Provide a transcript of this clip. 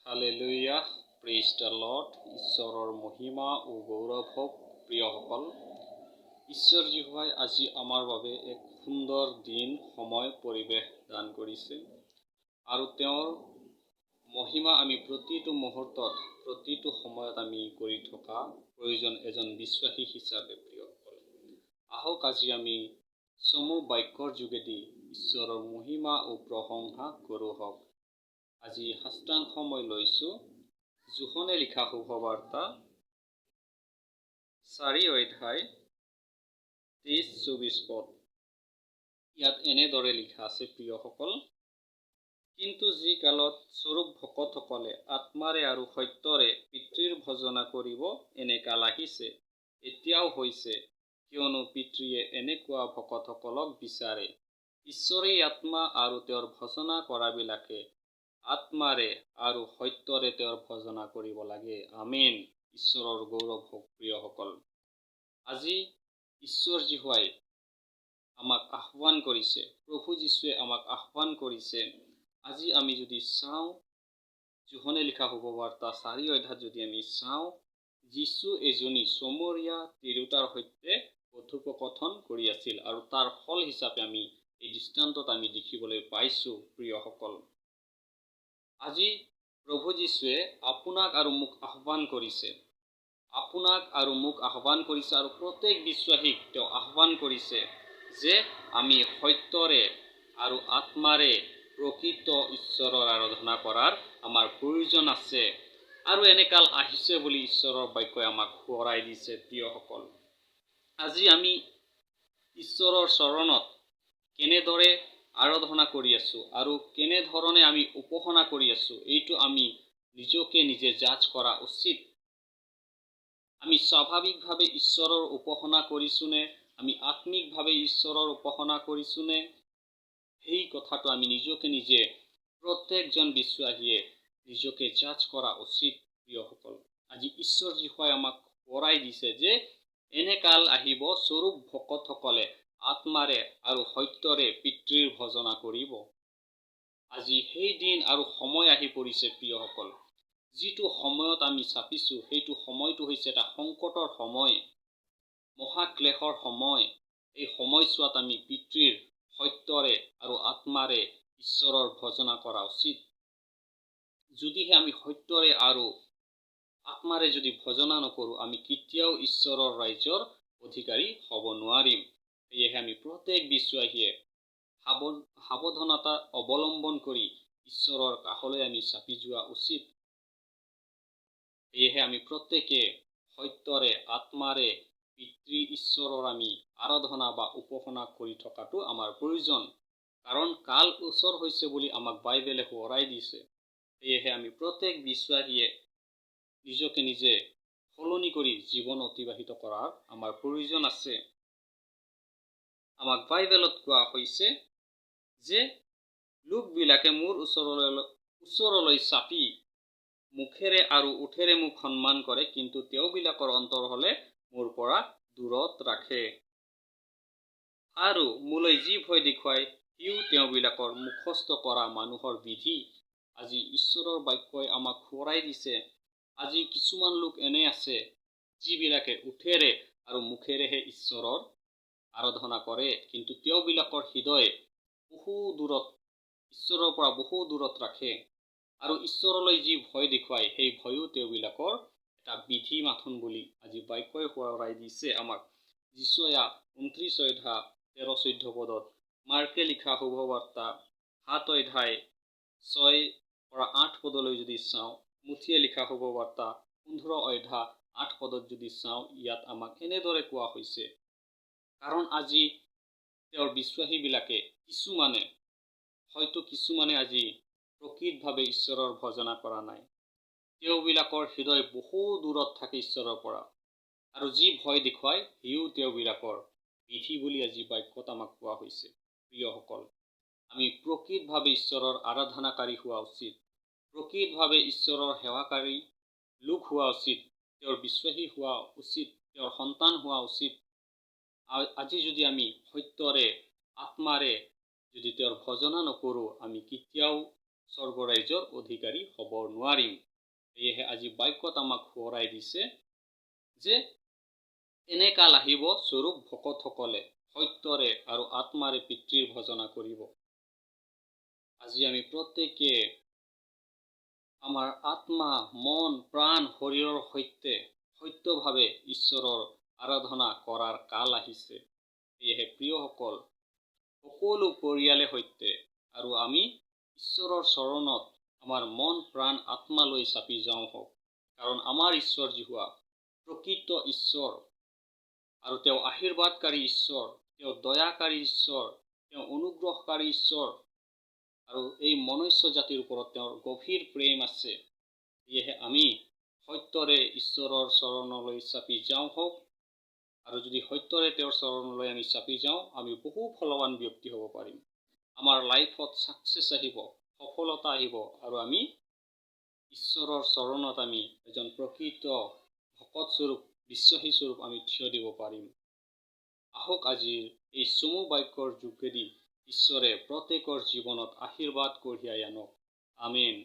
Hallelujah, Praise the Lord. ঈশ্বৰৰ মহিমা ও গৌৰৱ হওক। প্ৰিয়সকল, ঈশ্বৰ যিহোৱাই আজি আমাৰ বাবে এক সুন্দৰ দিন, সময়, পৰিৱেশ দান কৰিছে আৰু তেওঁৰ মহিমা আমি প্ৰতিটো মুহূৰ্তত, প্ৰতিটো সময়ত আমি কৰি থকা প্ৰয়োজন এজন বিশ্বাসী হিচাপে। প্ৰিয়সকল, আহক আজি আমি চমু বাক্যৰ যোগেদি ঈশ্বৰৰ মহিমা ও প্ৰশংসা কৰোঁ হওক। আজি শাস্ত্ৰাংশ মই লৈছোঁ যোহনে লিখা শুভবাৰ্তা 4 অধ্যায় 23-24 পদ। ইয়াত এনেদৰে লিখা আছে, প্ৰিয়সকল, কিন্তু যি কালত স্বৰূপ ভকতসকলে আত্মাৰে আৰু সত্যৰে পিতৃৰ ভজনা কৰিব, এনে কাল আহিছে, এতিয়াও হৈছে, কিয়নো পিতৃয়ে এনেকুৱা ভকতসকলক বিচাৰে। ঈশ্বৰেই আত্মা আৰু তেওঁৰ ভজনা কৰাবিলাকে আত্মাৰে আৰু সত্যৰে তেওঁৰ ভজনা কৰিব লাগে। আমেন। ঈশ্বৰৰ গৌৰৱ হওক। প্ৰিয়সকল, আজি ঈশ্বৰ যিহোৱাই আমাক আহ্বান কৰিছে, প্ৰভু যীশুৱে আমাক আহ্বান কৰিছে। আজি আমি যদি চাওঁ, যোহনে লিখা শুভবাৰ্তা 4 অধ্যায়ত যদি আমি চাওঁ, যীশু এজনী চমৰীয়া তিৰোতাৰ সৈতে কথোপকথন কৰি আছিল আৰু তাৰ ফল হিচাপে আমি এই দৃষ্টান্তত আমি দেখিবলৈ পাইছোঁ। প্ৰিয়সকল, আজি প্ৰভু যীশুৱে আপোনাক আৰু মোক আহ্বান কৰিছে, আপোনাক আৰু মোক আহ্বান কৰিছে আৰু প্ৰত্যেক বিশ্বাসীক তেওঁ আহ্বান কৰিছে যে আমি সত্যৰে আৰু আত্মাৰে প্ৰকৃত ঈশ্বৰৰ আৰাধনা কৰাৰ আমাৰ প্ৰয়োজন আছে আৰু এনে কাল আহিছে বুলি ঈশ্বৰৰ বাক্যই আমাক সোঁৱৰাই দিছে। প্ৰিয়সকল, আজি আমি ঈশ্বৰৰ চৰণত কেনেদৰে আৰাধনা কৰি আছোঁ আৰু কেনেধৰণে আমি উপাসনা কৰি আছোঁ, এইটো আমি নিজকে নিজে জাজ কৰা উচিত। আমি স্বাভাৱিকভাৱে ঈশ্বৰৰ উপাসনা কৰিছোনে, আমি আত্মিকভাৱে ঈশ্বৰৰ উপাসনা কৰিছোনে, সেই কথাটো আমি নিজকে নিজে, প্ৰত্যেকজন বিশ্বাসীয়ে নিজকে জাজ কৰা উচিত। প্ৰিয়সকল, আজি ঈশ্বৰ যিহোৱাই আমাক সোঁৱৰাই দিছে যে এনে কাল আহিব, স্বৰূপ ভকতসকলে আত্মাৰে আৰু সত্যৰে পিতৃৰ ভজনা কৰিব। আজি সেই দিন আৰু সময় আহি পৰিছে। প্ৰিয়সকল, যিটো সময়ত আমি চাপিছোঁ, সেইটো সময়টো হৈছে এটা সংকটৰ সময়, মহাক্লেশৰ সময়। এই সময়ছোৱাত আমি পিতৃৰ সত্যৰে আৰু আত্মাৰে ঈশ্বৰৰ ভজনা কৰা উচিত। যদিহে আমি সত্যৰে আৰু আত্মাৰে যদি ভজনা নকৰোঁ, আমি কেতিয়াও ঈশ্বৰৰ ৰাজ্যৰ অধিকাৰী হ'ব নোৱাৰিম। সেয়েহে আমি প্ৰত্যেক বিশ্বাসীয়ে সাৱধানতা অৱলম্বন কৰি ঈশ্বৰৰ কাষলৈ আমি চাপি যোৱা উচিত। সেয়েহে আমি প্ৰত্যেকে সত্যৰে, আত্মাৰে পিতৃ ঈশ্বৰৰ আমি আৰাধনা বা উপাসনা কৰি থকাটো আমাৰ প্ৰয়োজন, কাৰণ কাল ওচৰ হৈছে বুলি আমাক বাইবেলে সোঁৱৰাই দিছে। সেয়েহে আমি প্ৰত্যেক বিশ্বাসীয়ে নিজকে নিজে সলনি কৰি জীৱন অতিবাহিত কৰাৰ আমাৰ প্ৰয়োজন আছে। আমাক বাইবেলত কোৱা হৈছে যে লোকবিলাকে মোৰ ওচৰলৈ চাপি মুখেৰে আৰু ওঠেৰে মোক সন্মান কৰে, কিন্তু তেওঁবিলাকৰ অন্তৰ হলে মোৰ পৰা দূৰত ৰাখে আৰু মোলৈ যি ভয় দেখুৱায়, সিও তেওঁবিলাকৰ মুখস্থ কৰা মানুহৰ বিধি। আজি ঈশ্বৰৰ বাক্যই আমাক সোঁৱৰাই দিছে, আজি কিছুমান লোক এনে আছে যিবিলাকে ওঠেৰে আৰু মুখেৰেহে ঈশ্বৰৰ আৰাধনা কৰে, কিন্তু তেওঁবিলাকৰ হৃদয় বহু দূৰত, ঈশ্বৰৰ পৰা বহু দূৰত ৰাখে আৰু ঈশ্বৰলৈ যি ভয় দেখুৱায়, সেই ভয়ো তেওঁবিলাকৰ এটা বিধি মাথোন বুলি আজি বাক্যই সোঁৱৰাই দিছে আমাক। যিচয়া 29 অধ্যায় 13-14 পদত, মাৰ্কে লিখা শুভবাৰ্তা 7 অধ্যায় 6ৰ পৰা 8 পদলৈ যদি চাওঁ, মথিয়ে লিখা শুভবাৰ্তা 15 অধ্যায় 8 পদত যদি চাওঁ, ইয়াত আমাক এনেদৰে কোৱা হৈছে। কাৰণ আজি তেওঁৰ বিশ্বাসীবিলাকে কিছুমানে হয়তো, কিছুমানে আজি প্ৰকৃতভাৱে ঈশ্বৰৰ ভজনা কৰা নাই। তেওঁবিলাকৰ হৃদয় বহু দূৰত থাকে ঈশ্বৰৰ পৰা আৰু যি ভয় দেখুৱায়, সিও তেওঁবিলাকৰ বিধি বুলি আজি বাক্যত আমাক কোৱা হৈছে। প্ৰিয়সকল, আমি প্ৰকৃতভাৱে ঈশ্বৰৰ আৰাধনাকাৰী হোৱা উচিত, প্ৰকৃতভাৱে ঈশ্বৰৰ সেৱাকাৰী লোক হোৱা উচিত, তেওঁৰ বিশ্বাসী হোৱা উচিত, তেওঁৰ সন্তান হোৱা উচিত। আজি যদি আমি সত্যৰে, আত্মাৰে যদি তেওঁৰ ভজনা নকৰোঁ, আমি কেতিয়াও স্বৰ্গৰাজ্যৰ অধিকাৰী হ'ব নোৱাৰিম। সেয়েহে আজি বাক্যত আমাক সোঁৱৰাই দিছে যে এনে কাল আহিব, স্বৰূপ ভকতসকলে সত্যৰে আৰু আত্মাৰে পিতৃৰ ভজনা কৰিব। আজি আমি প্ৰত্যেকে আমাৰ আত্মা, মন, প্ৰাণ, শৰীৰৰ সৈতে সত্যভাৱে ঈশ্বৰৰ আৰাধনা কৰাৰ কাল আহিছে। সেয়েহে প্ৰিয়সকল, সকলো পৰিয়ালে সৈতে আৰু আমি ঈশ্বৰৰ চৰণত আমাৰ মন, প্ৰাণ, আত্মা লৈ চাপি যাওঁ হওক, কাৰণ আমাৰ ঈশ্বৰ যিহোৱা প্ৰকৃত ঈশ্বৰ আৰু তেওঁ আশীৰ্বাদকাৰী ঈশ্বৰ, তেওঁ দয়াকাৰী ঈশ্বৰ, তেওঁ অনুগ্ৰহকাৰী ঈশ্বৰ আৰু এই মনুষ্য জাতিৰ ওপৰত তেওঁৰ গভীৰ প্ৰেম আছে। সেয়েহে আমি সত্যৰে ঈশ্বৰৰ চৰণলৈ চাপি যাওঁ হওক আৰু যদি সত্যৰে তেওঁৰ চৰণলৈ আমি চাপি যাওঁ, আমি বহু ফলৱান ব্যক্তি হ'ব পাৰিম। আমাৰ লাইফত ছাকচেছ আহিব, সফলতা আহিব আৰু আমি ঈশ্বৰৰ চৰণত আমি এজন প্ৰকৃত ভকতস্বৰূপ, বিশ্বাসীস্বৰূপ আমি থিয় দিব পাৰিম। আহক, আজিৰ এই চমু বাক্যৰ যোগেদি ঈশ্বৰে প্ৰত্যেকৰ জীৱনত আশীৰ্বাদ কঢ়িয়াই আনক। আমেন।